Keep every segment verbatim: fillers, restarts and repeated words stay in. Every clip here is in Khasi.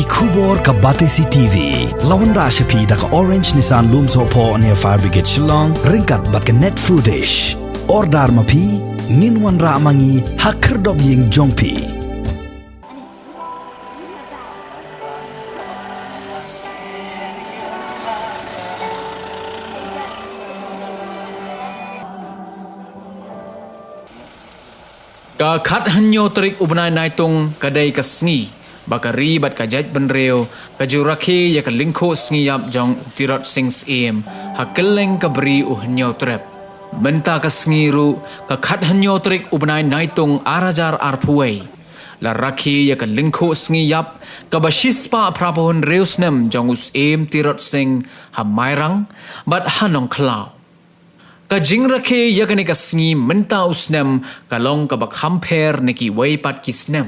Khubor ka Batesi T V la wanrah sha phi da ka Orange Nissan Lumsohphoh near Fire Brigade Shillong ryngkat bad ka Net Foodish. Order ma phi, ngin wanrah ma ngi ha khyrdop ïing jong phi. Ka khathynñiew tarik u bnai Naitung ka dei ka sngi ba ka ri bad ka jaitbynriew ka ju rakhe ïa ka lyngkhuh sngi ïap jong u Tirot Sing Syiem ha kylleng ka bri u Hynñiewtrep. Mynta ka sngi ruh, ka khathynñiew tarik u bnai Naitung ar hajar arphew wei, la rakhe ïa ka lyngkhuh sngi ïap kaba shispah phraphew hynriew snem jong u Syiem Tirot Sing ha Mairang bad ha Nongkhlaw. Ka jingrakhe ïa kane ka sngi mynta u snem ka long kaba kham pher na kiwei pat ki snem.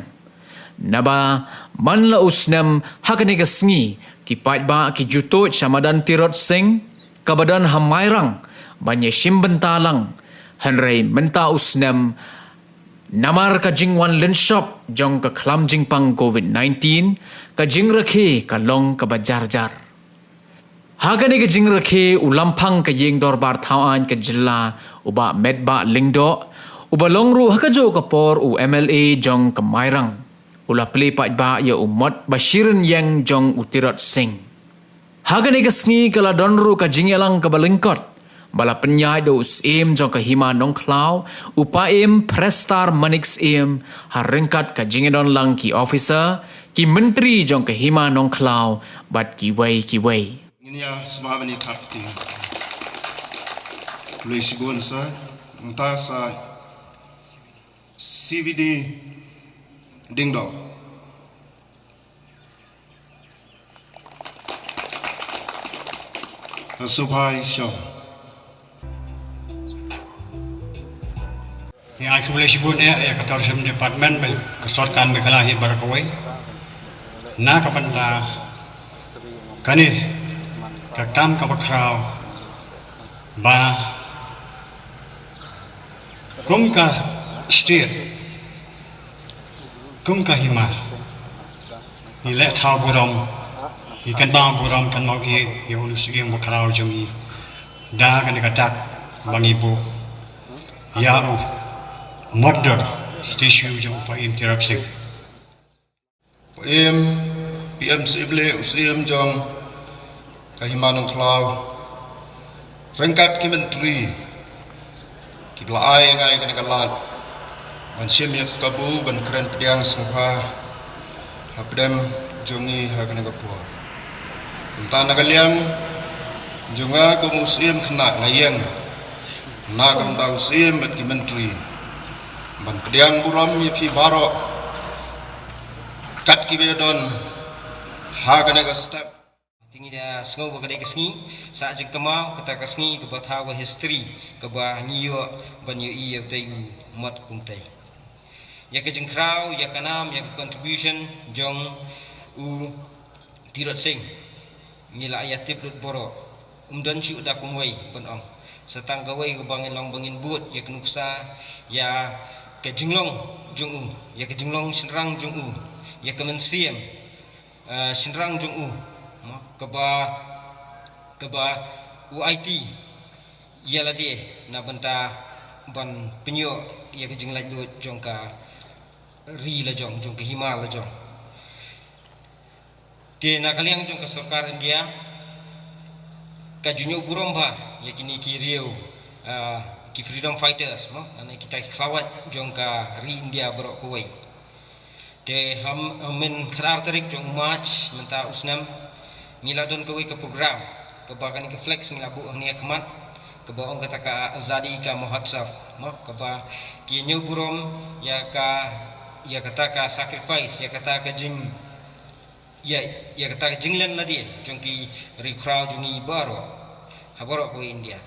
Naba man la u snem ha kane ka sngi ki paidbah ki ju tuid sha madan Tirot Sing kaba don ha Mairang ban ïashim bynta lang. Hynrei mynta u snem, namar ka jingwan lynshop jong ka khlam jingpang covid nineteen, ka jingrakhe ka long kaba jarjar. Ha kane ka jingrakhe, u Lamphang ka Ïing Dorbar Thawaiñ ka Jylla, u Bah Metbah Lyngdoh, uba long ruh ha kajuh ka por u M L A jong ka Mairang, u la plie paidbah ïa u mot ba shirin ïeng jong u Tirot Sing. Ha kane ka sngi ka la don ruh ka jingïalang kaba lyngkot ba la pynïaid da u Syiem jong ka Hima Nongkhlaw, u Paiem Prestare Manik Syiem, ha ryngkat ka jingïadon lang ki officer, ki myntri jong ka Hima Nongkhlaw bad kiwei kiwei. Ngin ïa sumar ban ïa thap ki lui shibun sa, nta sa C V D Dingdong. Ka Suphai Shong. Ngi ai khublei shibun eh ïa ka Tourism Department bad ka sorkar Meghalaya hi baroh kawei. Na ka bynta kane ka kam kaba khraw ba kum ka state, kum ka hima, ngi leh thaw burom, ngi kynmaw burom kynmaw ïeit ïa u syiem ba khraw jong ngi da kane ka dak ba ngi buh ïa u mardor statue jong u Paiem Tirot Sing. Paiem, Paiem Syiem, u Syiem jong ka Hima Nongkhlaw, ryngkat ki myntri kiba la ai ïa ngi kane ka lad ban shim ïa ka kabu ban kren pdiang sngewbha hapdeng jong ngi ha kane ka por. Mynta na ka liang jong nga kum u Syiem khynnah nga ïeng na ka bynta u Syiem bad ki myntri ban pdiang burom ïa phi baroh kat kiba don ha kane ka step. Te ngi da sngew ba ka dei ka sngi sah jingkynmaw, kata ka sngi kaba thaw ka history kaba ngi ïoh ban ïohi ïa utei u mot kumtei. Ïa ka jingkhraw, ïa ka nam, ïa ka contribution jong u Tirot Sing, ngi la ïa tip lut baroh. Um don shuh da kumwei ban ong, sa tang kawei kaba ngin long ba ngin bud ïa ka nuksa, ïa ka jinglong jong u, ïa ka jinglong shynrang jong u, ïa ka mynsiem, eh, shynrang jong u, mo, kaba, kaba u aiti ïa lade na bynta ban pynïoh ïa ka jinglaitluid jong ka ri lajong, jong ka hima lajong. Te na ka liang jong ka sorkar India ka ju ñiew burom bha ïa kine ki riew, ah, ki freedom fighters, mo, lane kita ki khlawait jong ka ri India baroh kawei. Te ha, ha mynta khatar tarik jong u March mynta u snem, ngi la don kawei ka program kaba kane ka flex ngi la buh hangne ha khmat, kaba ong kata ka Azadi Ka Mahotsav, mo, kaba ki ñiew burom ïa ka, ïa kata ka sacrifice, ïa kata ka jing, ïa, ïa kata ka jinglen lade jong ki riewkhraw jong ngi baroh ha baroh kawei India.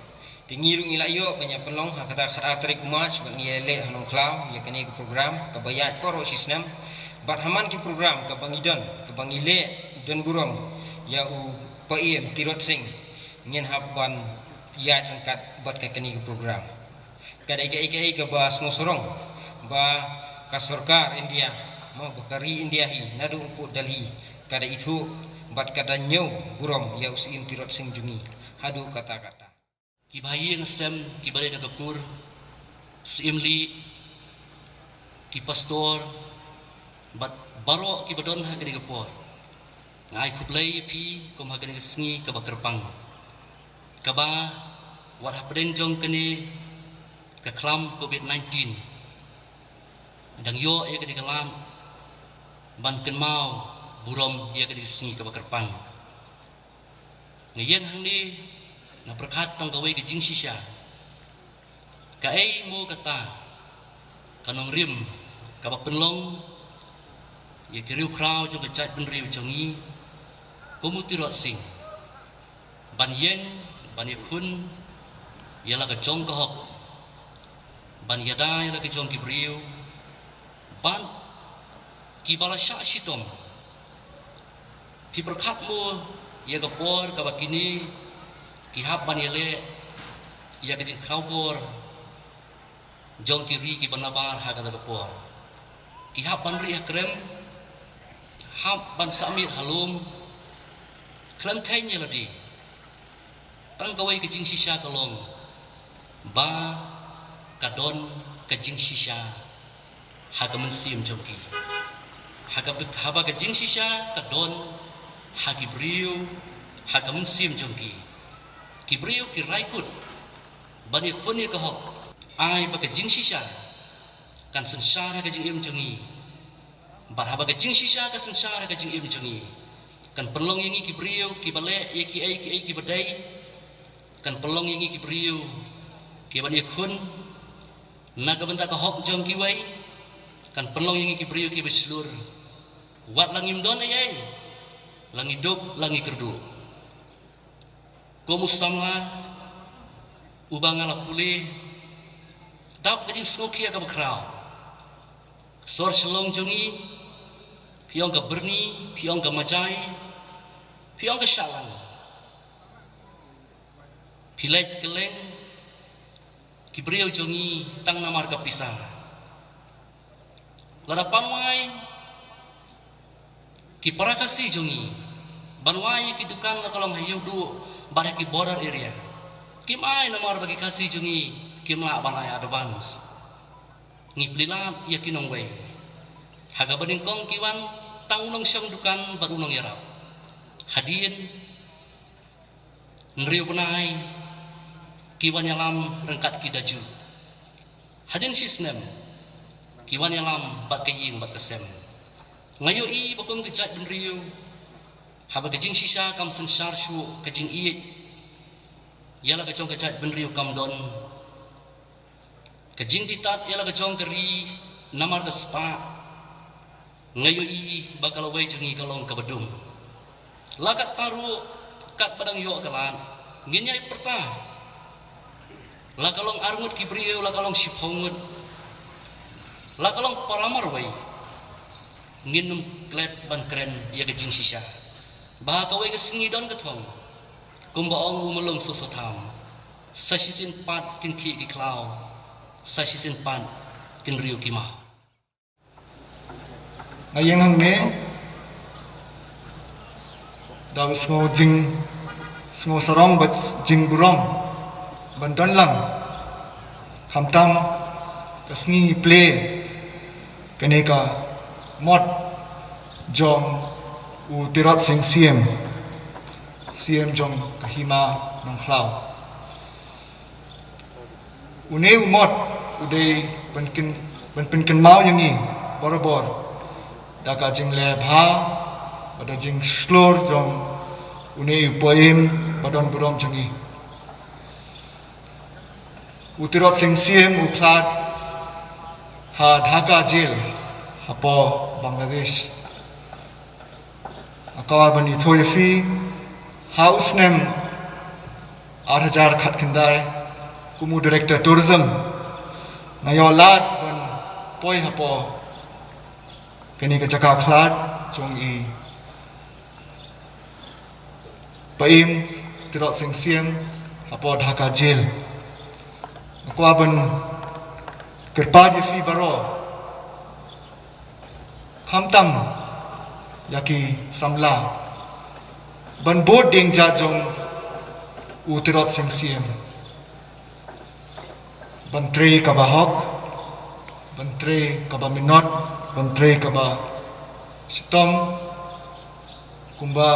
Te ngi ruh ngi la ïoh ban ïa pynlong ha kata khatar tarik u March bad ngi ïa leh ha Nongkhlaw ïa kane ka program kaba ïaid baroh shi snem. Bad ha man ki program kaba ngi don, kaba ngi leh don burom ïa u Paiem Tirot Sing, ngin hap ban ïaid ryngkat bad ka kane ka program. Ka dei kaei kaei kaba sngewsarong ba ka sorkar India Mo ba ka ri India hi naduh u pud Delhi ka da ithuh bad ka da ñiew burom ïa u Syiem Tirot Sing jong ngi haduh katta katta. Ki bahaïing hasem ki ba dei na ka kur, Syiem Lih, ki pastor bad baroh ki ba don ha kane ka por. Nga ai khublei ïa phi kum ha kane ka sngi kaba kyrpang, kaba wat hapdeng jong kane ka khlam covid nineteen dang ïoh ïa kane ka lad ban kynmaw burom ïa kane ka sngi kaba kyrpang. Nga ïeng hangne nga pyrkhat tang kawei ka jingshisha. Kaei mo kata ka nongrim kaba pynlong ïa ki riewkhraw jong ka jaitbynriew jong ngi kum u Tirot Sing ban ïeng ban ïakhun ïa la ka jong ka hok, ban ïada ïa la ka jong ki briew, bad ki ba la shah shitom. Phi pyrkhat mo ïa ka por kaba kine ki hap ban ïaleh ïa ka jingkhraw bor jong ki ri ki ba nabar ha kata ka por. Ki hap ban rieh ha krem, hap ban sah miet ha lum, khlem kheiñ ïa lade. Tang kawei ka jingshisha ka long ba ka don ka jingshisha ha ka mynsiem jong ki. Ha ka, haba ka jingshisha ka don ha ki briew, ha ka mynsiem jong ki, ki briew ki rai kut ban ïakhun ïa ka hok. Ai ba ka jingshisha kan synshar ha ka jingim jong ngi. Bad haba ka jingshisha ka synshar ha ka jingim jong ngi, kan pynlong ïa ngi ki briew ki ba leh ïa kiei kiei ki ba dei. Kan pynlong ïa ngi ki briew ki ban ïakhun na ka bynta ka hok jong kiwei. Kan pynlong ïa ngi ki briew ki ba shlur. Wat la ngim don ei ei, la ngi duk la ngi kyrduh. Kum u samla uba nga la pule, dap ka jingsngewkhia kaba khraw. Sor Shillong jong ngi, phi ong ka Byrni, phi ong ka Majai, phi ong ka Shahlang, phi leit kylleng ki briew jong ngi tang namar ka pisa. Lada pynwai ki para Khasi jong ngi ban wai ïa ki dukan la ka long ha Ïewduh bad ha ki border area, kim ai namar ba ki Khasi jong ngi kim lah ban ai advance. Ngi plie lad ïa ki nongwei. Ha kaba nyngkong ki wan tang u nongshong dukan bad u nongïarap. Hadien hynriew bnai ki wan ïalam ryngkat ki da ju. Hadien shisnem ki wan ïalam bad ka ïing bad ka sem. Nga ïohi ba kum ka jaitbynriew, haba ka jingshisha kam synshar shuh, ka jingïeit ïa la ka jong ka jaitbynriew kam don. Ka jingdih tad ïa la ka jong ka ri namar ka spah, nga ïohi ba ka lawei jong ngi ka long kaba dum. La katta ruh katba dang ïoh ka lad, ngin ïai pyrta, la ka long arngut ki briew, la ka long shiphew ngut, la ka long para marwei, ngin ym klet ban kren ïa ka jingshisha ba ha kawei ka sngi don ka thong. Kumba ong u Mulung Soso Tham, sa shisien pat kin khih ki khlaw, sa shisien pat kin riew ki maw. Nga ïeng hangne da u sngew jing, sngew sarong bad jingburom ban don lang, khamtam ka sngi plie kane ka mot jong u Tirot Sing Syiem, Syiem jong ka Hima Nongkhlaw. Une u mot u dei ban pyn, ban pynkynmaw ïa ngi barabor da ka jingleh bha bad da jingshlur jong une u paiem ba don burom jong ngi. U Tirot Sing Syiem u khlad ha Dhaka Jail hapoh Bangladesh. Nga kwah ban ïathuh ïa phi, ha u snem ar hajar khatkhyndai, kum u Director Tourism, nga ïoh lad ban poi hapoh kane ka jaka khlad jong i paiem Tirot Sing Syiem hapoh Dhaka Jail. Nga kwah ban kyrpad ïa phi baroh, Khamtam ïa ki samla ban bud dieng jat jong u Tirot Sing Syiem, ban trei kaba hok, ban trei kaba minot, ban trei kaba shitom, kumba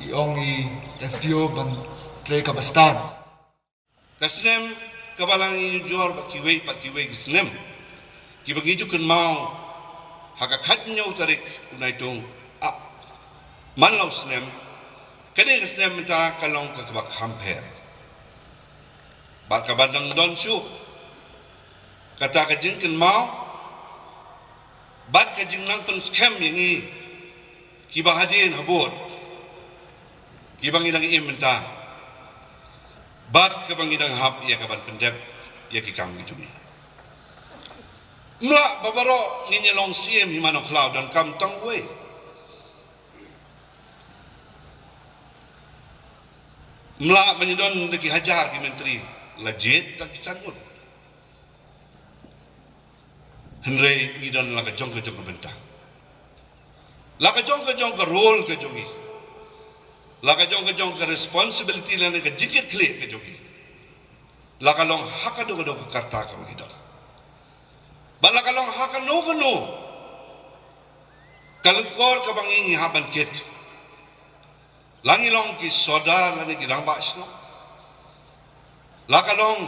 i ong i S D O, ban trei kaba stad. Ka snem kaba la ngi jur bad kiwei pat kiwei ki snem kiba ngi ju kynmaw ha ka khathynñiew tarik u Naitung, ah, man la u snem, kane ka snem mynta ka long ka kaba kham pher. Bad kaba dang don shuh kata ka jingkynmaw bad ka jingnang pynskhem ïa ngi kiba hadien habud, kiba ngi dang im mynta bad kaba ngi dang hap ïa ka ban pyndep ïa ki kam ki jong ngi. Mlak ba baroh ngin ïa long Syiem hima Nongkhlaw, donkam tang uwei. Mlak ba ngi don da ki hajar ki myntri, la jied da ki san ngut. Hynrei ngi don la ka jong ka jong ka bynta, la ka jong ka jong ka role ka jong ngi, la ka jong ka jong ka responsibility lane ka jingkitkhlieh ka jong ngi. La ka long ha kano kano ka karta kaba ngi don, bad la ka long ha kano kano ka lyngkor kaba ngi, ngi hap ban kit. La ngi long ki sordar lane ki rangbah shnong, la ka long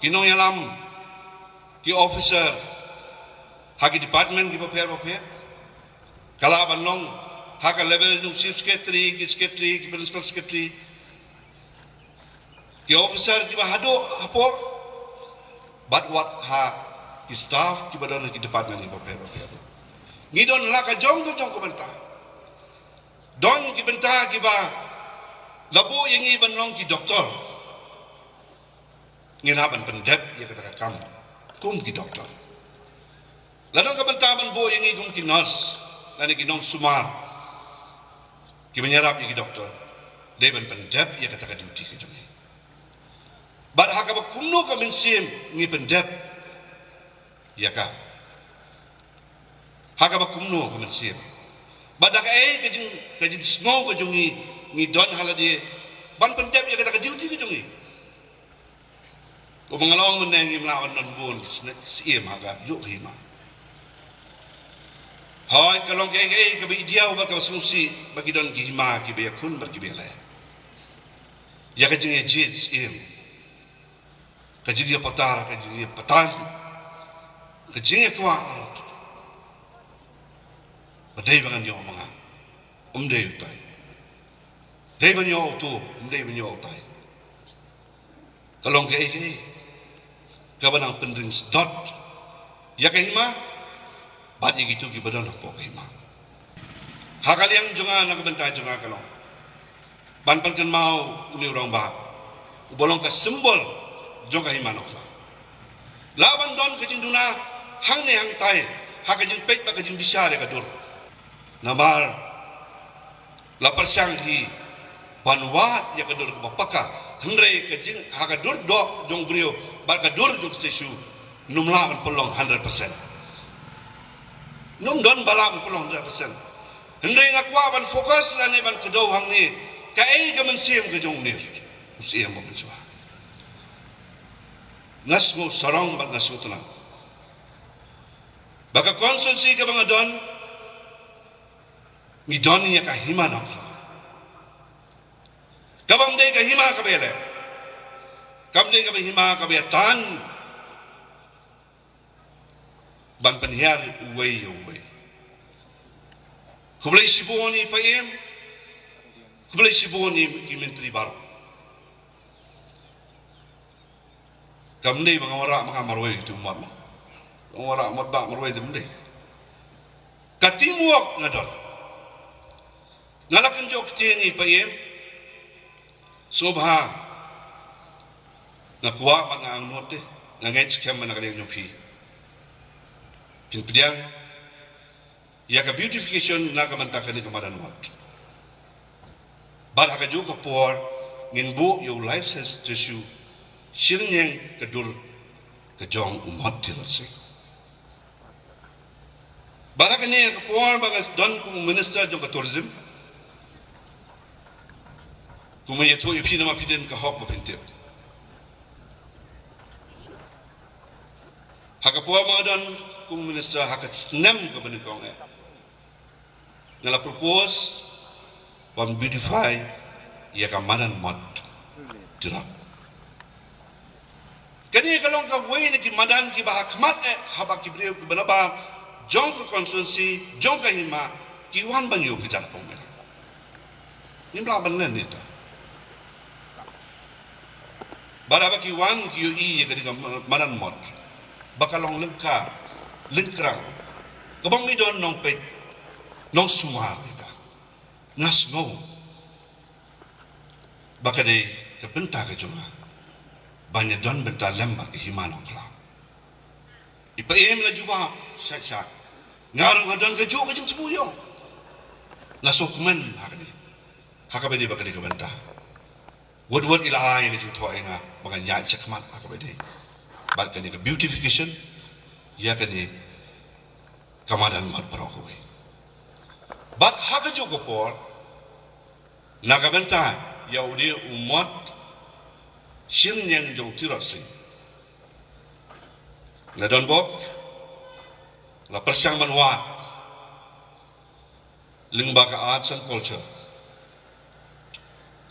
ki nongïalam, ki officer ha ki department kiba pher ba pher, ka lah ban long ha ka level jong chief secretary, ki secretary, ki principal secretary, ki officer kiba haduh hapoh, bad wat ha ki staff kiba don ha ki department kiba pher ba pher. Ngi don la ka jong ka jong ka bynta. Don ki bynta kiba la buh ïa ngi ban long ki doktor. Ngin hap ban pyndep ïa kata ka kam kum ki doktor. La don ka bynta ban buh ïa ngi kum ki nurse lane ki nongsumar kiba ïarap ïa ki doktor. Dei ban pyndep ïa kata ka duty ka jong ngi. Bad ha kaba kumno ka mynsiem ngi pyndep ïa ka, ha kaba kumno ka mynsiem, bad da kaei ka jing, ka jingsngew ka jong ngi, ngi don ha lade ban pyndep ïa kata ka duty ka jong ngi. Kumba nga la ong mynne, ngim lah ban don bun ki sne-, syiem ha kajuh ka hima. Hooid, ka long kaei kaei kaba i diaw bad kaba sngewsih ba ki don ki hima kiba ïakhun bad kiba ïaleh ïa ka jingïajied syiem, ka jingïapatar, ka jingïapatan, ka jingïakwah. Ba dei ba ngan ïoh ma nga, ym dei utai. Dei ban ïoh utu, ym dei ban ïoh utai. Ka long kaei kaei kaba nang pynring sdot ïa ka hima bad ïa kito kiba don hapoh ka hima. Ha ka liang jong nga, na ka bynta jong nga ka long ban pynkynmaw une u rangbah uba long ka symbol jong ka hima Nongkhlaw. Lah ban don ka jingduna hangne hangtai ha ka jingpeit bad ka jingbishar ïa ka dur. Namar la pyrshang hi ban wad ïa ka dur kaba paka, hynrei ka jing, ha ka dur doh jong u briew bad ka dur jong u statue, ym lah ban pynlong hundred percent. Ym don ba lah ban pynlong hundred percent. Hynrei nga kwah ban focus lane ban kdew hangne, kaei ka mynsiem ka jong une u Syiem ba mynshuwa. Nga sngew sarong bad nga sngewtynnat ba ka constituency kaba nga don, ngi don ïa ka hima Nongkhlaw. Kaba ym dei ka hima kaba ïaleh, kam dei kaba hima kaba ïatan ban pynhiar uwei ïa uwei. Khublei shibun i Paiem, khublei shibun i ki myntri baroh. Kam dei ba nga wanrah ma nga marwei tu mot ma. Nga wanrah mot ba marwei, ym dei. Ka teamwork nga don. Nga la kynjoh ktien i Paiem. Sngewbha, nga kwah bad nga angnud te, nga ngeit skhem ba na ka liang jong phi phin pdiang ïa ka beautification na ka bynta kane ka madan mot. Bad ha kajuh ka por ngin buh ïa u life size statue shirngiang ka dur ka jong u mot Tirot Sing. Bad ha kane ka por ba nga don kum u minister jong ka tourism, kum u ïathuh ïa phi namar phi don ka hok ba phin tip. Ha ka por ba nga don kum u minister, ha ka snem kaba nyngkong eh, nga la propose ban beautify ïa ka madan Mot Tirot. Kane ka long kawei na ki madan kiba ha khmat eh, haba ki briew kiba nabar jong ka constituency, jong ka hima, ki wan ban ïoh ki jaka pong mela. Ngim lah ban len ïa ta. Bad haba ki wan ki ïohi ïa ka dei ka madan Mot, ba ka long lyngkar, lyngkrang, kaba ym don nongpeit nongsumar ïa ka. Nga sngew ba ka dei ka bynta ka jong nga ban ïadon bynta lem bad ka hima Nongkhlaw. I Paiem la jubab, sha sha, nga ruh nga don kajuh ka jingthmu ïong. Nga sngewkmen ha kane, ha kaba dei ba ka dei ka bynta. Wut wut i la ai ka jingthoh ïa nga ba ngan ïaid shakhmat ha kaba dei bad kane ka beautification ïa kane ka madan Mot baroh kawei. Bad ha kajuh ka por, na ka bynta ïa une u Mot Shynniang jong Tirot Sing, na Donbok la pyrshang ban wad lyngba ka Arts and Culture.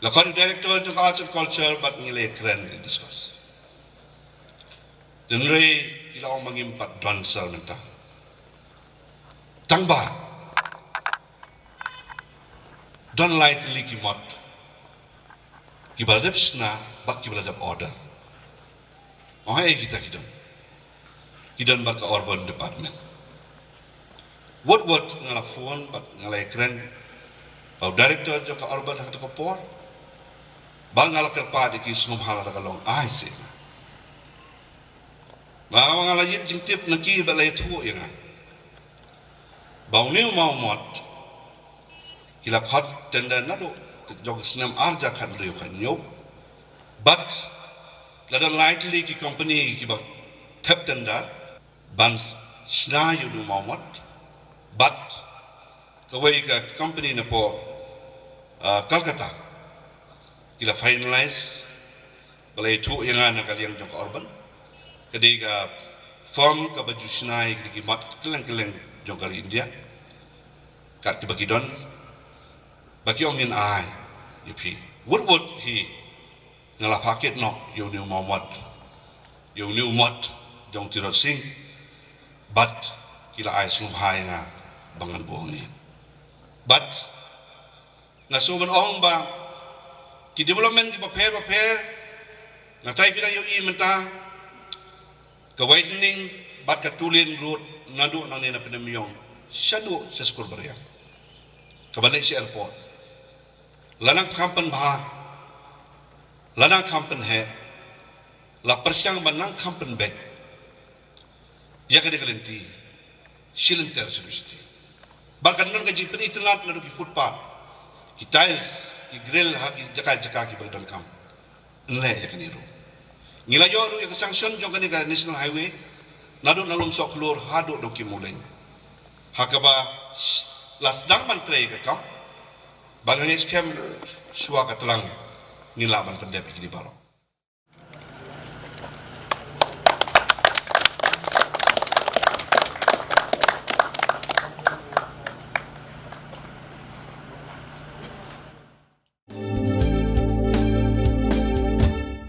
La khot u director jong ka Arts and Culture bad ngi la kren, ngi discuss. Hynrei ki la ong ba ngim pat don shuh mynta. Tang ba don lai tylli ki mot kiba la dep shna bad kiba la dep order. Ong, haei kita ki don? Ki don bad ka Urban Department. Wut wut nga la phone bad nga la kren bad u director jong ka Urban ha kata ka por, bad nga la kyrpad ïa ki, sngewbha lada ka long, ai seh. Nga, nga la ïit jingtip na ki bad la ïathuh ïa nga ba une u maw mot ki la khot tender naduh jong ka snem ar hajar khathynriew khathynñiew. Bad la don lai tylli ki company kiba thep tender ban shna ïa une u maw mot. Bad kawei ka company na poh, ah, Kolkata, ki la finalize, ba la ïathuh ïa nga na ka liang jong ka Urban. Ka dei ka firm kaba ju shna ïa ki mot kylleng kylleng jong ka ri India, kat kiba ki don, ba ki ong ngin ai ïa phi. Wut wut hi nga la phah kit noh ïa une u maw mot, ïa une u mot jong Tirot Sing, bad ki la ai sngewbha ïa nga ba ngan buh hangne. Bad nga shu ban ong ba ki development kiba pher ba pher, nga tharai phi dang ïohi mynta, ka widening bad ka two lane road naduh nangne na Pyndenmyong shaduh sha Skur Baria, kaba leit sha airport. La nang kham pynbha, la nang kham pynheh, la pyrshang ban nang kham pynbeit ïa kane ka lynti shilynter sha dushithi. Bad kan don ka jingpynitynnad naduh ki footpath, ki tiles, ki grill ha ki jaka jaka kiba donkam. Nleh ïa kane ruh. Ngi la ïoh ruh ïa ka sanction jong kane ka National Highway naduh na Lumsohkhlur haduh Dongkimuleng, ha kaba la sdang ban trei ïa ka kam. Bad nga ngeit skhem shuwa ka tlang ngin lah ban pyndep ïa kine baroh.